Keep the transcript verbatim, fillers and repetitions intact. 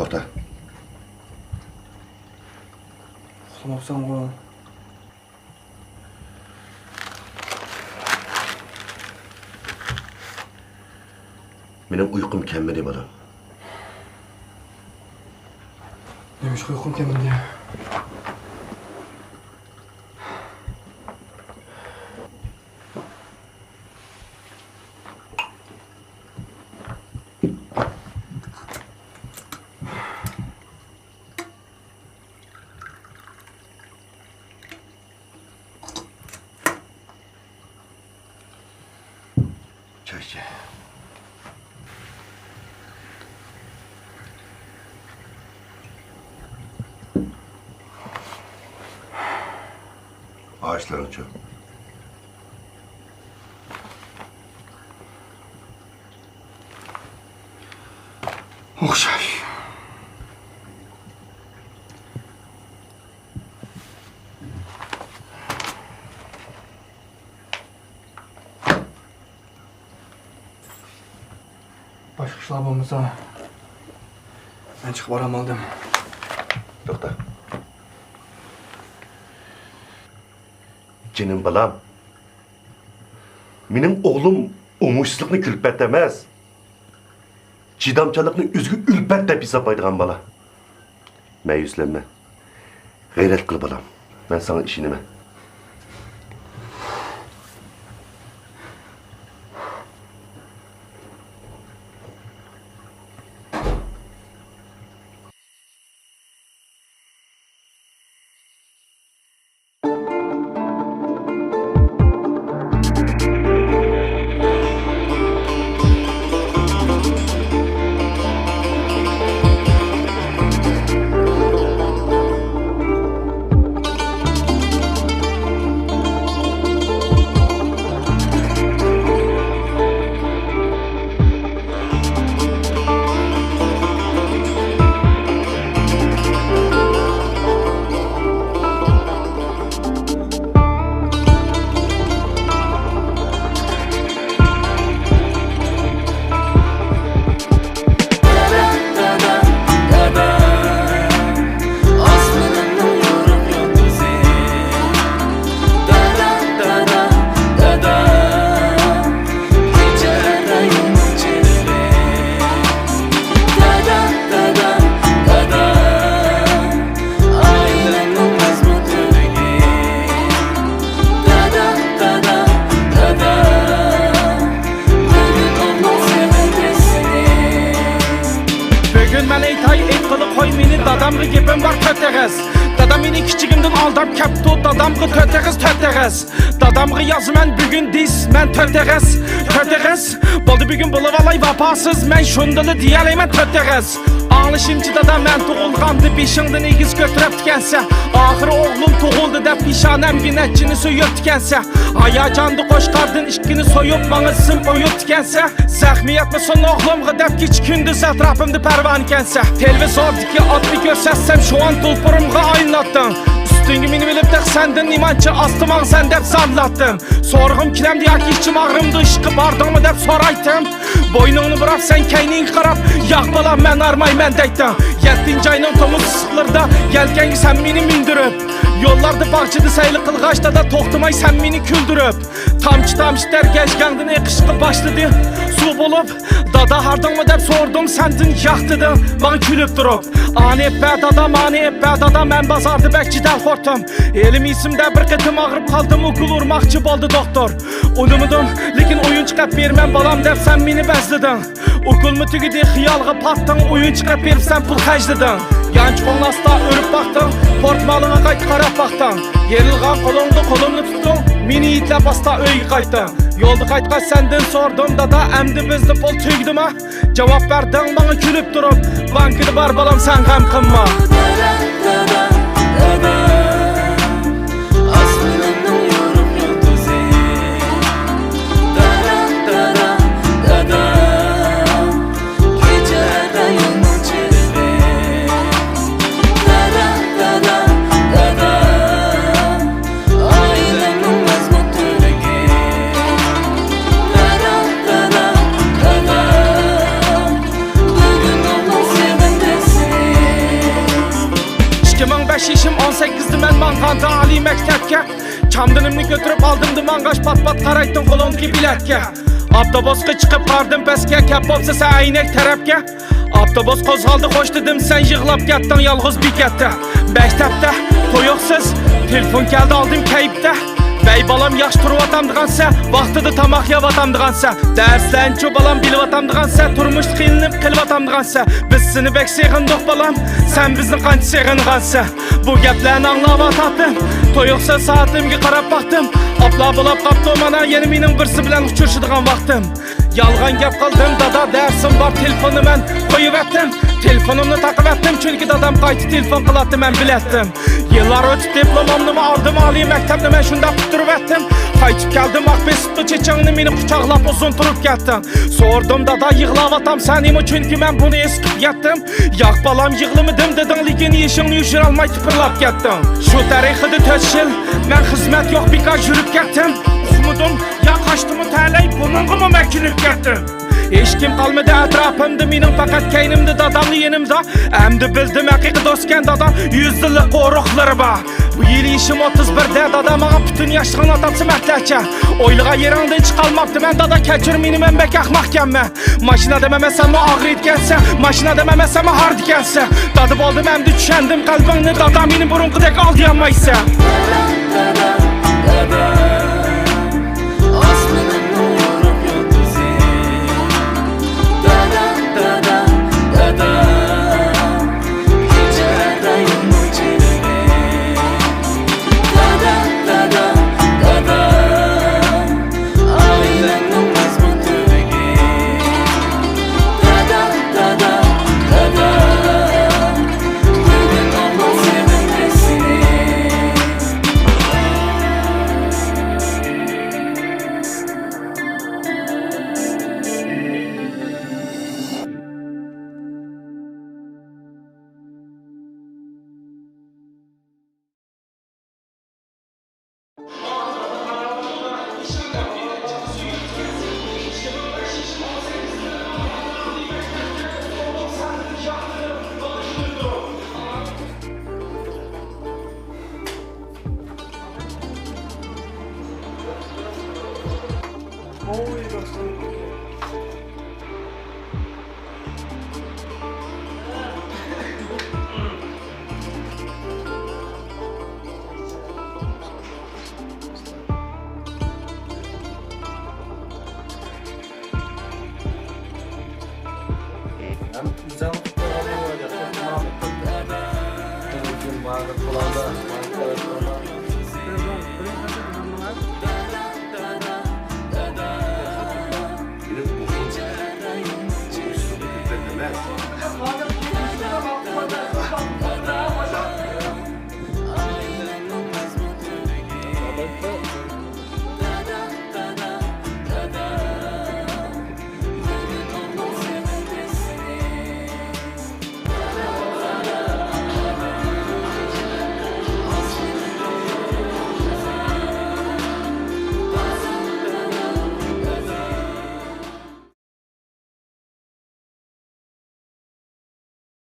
توختا. ئۇخلىماپسەنغۇ؟ مېنىڭ ئۇيقۇم كەلمىدى، بالام. نېمىشقا ئۇيقۇم كەلمىدى؟ چاي ئىچە. ئاشلىرىڭچۇ؟ ئوخشاش. باشقا ئىشلار بولمىسا، مەن چىقىپ ئارام ئالدىم. توختا. جېنىم بالام، مېنىڭ ئوغلۇم ئوڭۇشسىزلىقنى كۈلپەت ئەمەس، چىدامچانلىقنى ئۆزىگە ئۈلپەت دەپ ھېسابلايدىغان بالا. مەيۈسلەنمە. غەيرەت قىل، بالام. مەن ساڭا ئىشىنىمەن. بۈگۈن مەن ئېيتاي، ئېيتقىلى قوي مېنى، دادامغا گېپىم بار تۆت ئېغىز. دادام مېنى كىچىكىمدىن ئالداپ كەپتۇ، دادامغا تۆت ئېغىز، تۆت ئېغىز. دادامغا يازىمەن بۈگۈن دىس، مەن تۆت ئېغىز، تۆت ئېغىز. بولدى بۈگۈن بولۇۋالاي ۋاپاسىز، مەن شۇندىلا دېيەلەيمەن تۆت ئېغىز. ئاڭلىشىمچە دادا، مەن تۇغۇلغاندا بېشىڭدىن ئېگىز كۆتۈرۈپتىكەنسەن. ئاخىرى ئوغلۇم تۇغۇلدى دەپ پېشانەمگە نەچچىنى سۆيۈپتىكەنسەن. ھاياجاندا قوچقاردىن ئىككىنى سويۇپ ماڭا ئىسىم قويۇپتىكەنسەن. زەخمى يەتمىسۇن ئوغلۇمغا دەپ كېچە كۈندۈز ئەتراپىمدا پەرۋانىكەنسەن. تېلېۋىزوردىكى ئاتنى كۆرسەتسەم شۇۋان تۇلپۇرۇمغا ئايلىناتتىڭ. ئۈستۈڭگە مىنىۋېلىپ تېخى سەندىن نېمانچە ئاستا ماڭىسەن دەپ زارلاتتىم. سورىغۇم كېلەمدۇ ياكى ئىچىم ئاغرىمدۇ، ئىشقا باردىڭمۇ دەپ سورايتتىم. بوينۇڭنى بۇراپ سەن كەينىڭگە قاراپ، ياق بالام مەن ھارمايمەن دەيتتىڭ. يەتتىنچى ئاينىڭ تومۇز ئىسسىقلىرىدا يەلكەڭگە سەن مېنى مىندۈرۈپ، يوللاردا باغچىدا سەيلە قىلغاچ دادا توختىماي سەن مېنى كۈلدۈرۈپ. تامچە-تامچە تەر گەجگەڭدىن ئېقىشقا باشلىدى سۇ بولۇپ. دادا ھاردىڭمۇ دەپ سورىدىم سەندىن ياق دېدىڭ ماڭا كۈلۈپ تۇرۇپ. ئانى ئېپ بەر دادا، مانى ئېپ بەر دادا، مەن بازاردا بەك جېدەل خورتۇم. ھېلىمۇ ئېسىمدە بىر قېتىم ئاغرىپ قالدىم، ئوكۇل ئۇرماقچى بولدى دوختۇر. ئۇنىمىدىم، لېكىن ئويۇنچۇق ئەپ بېرىمەن بالام دەپ سەن مېنى بەزلىدىڭ. ئوكۇلمۇ تۈگىدى، خىيالغا پاتتىڭ، ئويۇنچۇق ئەپ بېرىپ سەن پۇل خەجلىدىڭ. يانچۇقۇڭنى ئاستا ئۆرۈپ باقتىڭ، پورتمالىڭغا قايتا قاراپ باقتىڭ. يېرىلغان قولۇڭدا قولۇمنى تۇتتۇڭ، مېنى يېتىلەپ ئاستا ئۆيگە قايتتىڭ. يولدا قايتقاچ سەندىن سورىدىم، دادا، ئەمدى بىزدە پۇل تۈگىدىما؟ جاۋاب بەردىڭ ماڭا كۈلۈپ تۇرۇپ، بانكىدا بار بالام، سەن غەم قىلما. چامدىنىمنى كۆتۈرۈپ ئالدىمدا ماڭغاچ، پات-پات قارايتتىڭ قولۇڭدىكى بېلەتكە. ئاپتوبۇسقا چىقىپ باردىم پەسكە، كەپ بوپسا سەن ئەينەك تەرەپكە. ئاپتوبۇس قوزغالدى خوش دېدىم، سەن يىغلاپ كەتتىڭ يالغۇز بېكەتتە. مەكتەپتە تۇيۇقسىز تېلېفون كەلدى ئالدىم كەيپتە. ۋەي بالام ياخشى تۇرۇۋاتامدىغانسە، ۋاقتىدا تاماق يەۋاتامدىغانسە. دەرسلەرنىچۇ بالام بىلىۋاتامدىغانسە، تۇرمۇشتا قىينىلىپ قېلىۋاتامدىغانسە. بىز سېنى بەك سېغىندۇق بالام، سەن بىزنى قانچە سېغىنغانسە. بۇ گەپلەرنى ئاڭلاۋاتاتتىم، تۇيۇقسىز سائىتىمگە قاراپ باقتىم. ئاپلا بولاپ قاپتۇ مانا يەنە مېنىڭ بىرسى بىلەن ئۇچرىشىدىغان ۋاقتىم. يالغان گەپ قىلدىم دادا، دەرسىم بار، تېلېفوننى مەن قويۇۋەتتىم. تېلېفونۇمنى تاقىۋەتتىم، چۈنكى دادام قايتا تېلېفون قىلاتتى، مەن بىلەتتىم. يىللار ئۆتۈپ دىپلومامنىمۇ ئالدىم، ئالىي مەكتەپنى مەن شۇنداق پۈتتۈرۈۋەتتىم. قايتىپ كەلدىم، ئاق بېسىپتۇ چېچىڭنى، مېنى قۇچاقلاپ ئۇزۇن تۇرۇپ كەتتىڭ. سورىدىم دادا، يىغلاۋاتامسەن نېمە، چۈنكى مەن بۇنى ھېس قىلىپ يەتتىم. ياق بالام، يىغلىمىدىم دېدىڭ، لېكىن يېشىڭنى يوشۇرالماي تىپىرلاپ كەتتىڭ. شۇ تەرىخىدە تۆت يىل مەن خىزمەت يوق، بىكار يۈرۈپ كەتتىم. ئۇقمىدىم، يا قاچتىمۇ تەلەي، بۇنىڭغىمۇ مەن كۆنۈپ كەتتىم. ھېچكىم قالمىدى ئەتراپىمدا مېنىڭ، پەقەت كەينىمدە داداملا يېنىمدا. ئەمدى بىلدىم ھەقىقىي دوستكەن دادا، يۈز يىللىق ئۇرۇقلىرى بار. بۇ يىل يېشىم ئوتتۇز بىردە، دادام ماڭا پۈتۈن ياشلىقىڭنى ئاتاپسەن مەھلەچە. ئويلىغان يېرىڭدىن چىقالماپتىمەن دادا، كەچۈر مېنى، مەن بەك ئەخمەقكەنمەن. ماشىنا دەم ئەمەسەنمۇ ئاغرىيدىكەنسەن، ماشىنا دەم ئەمەسەنمۇ ھاردىكەنسەن. دادا بولدۇم ئەمدى چۈشەندىم قەلبىڭنى، دادا مېنى بۇرۇنقىدەك ئالدىيالمايسەن.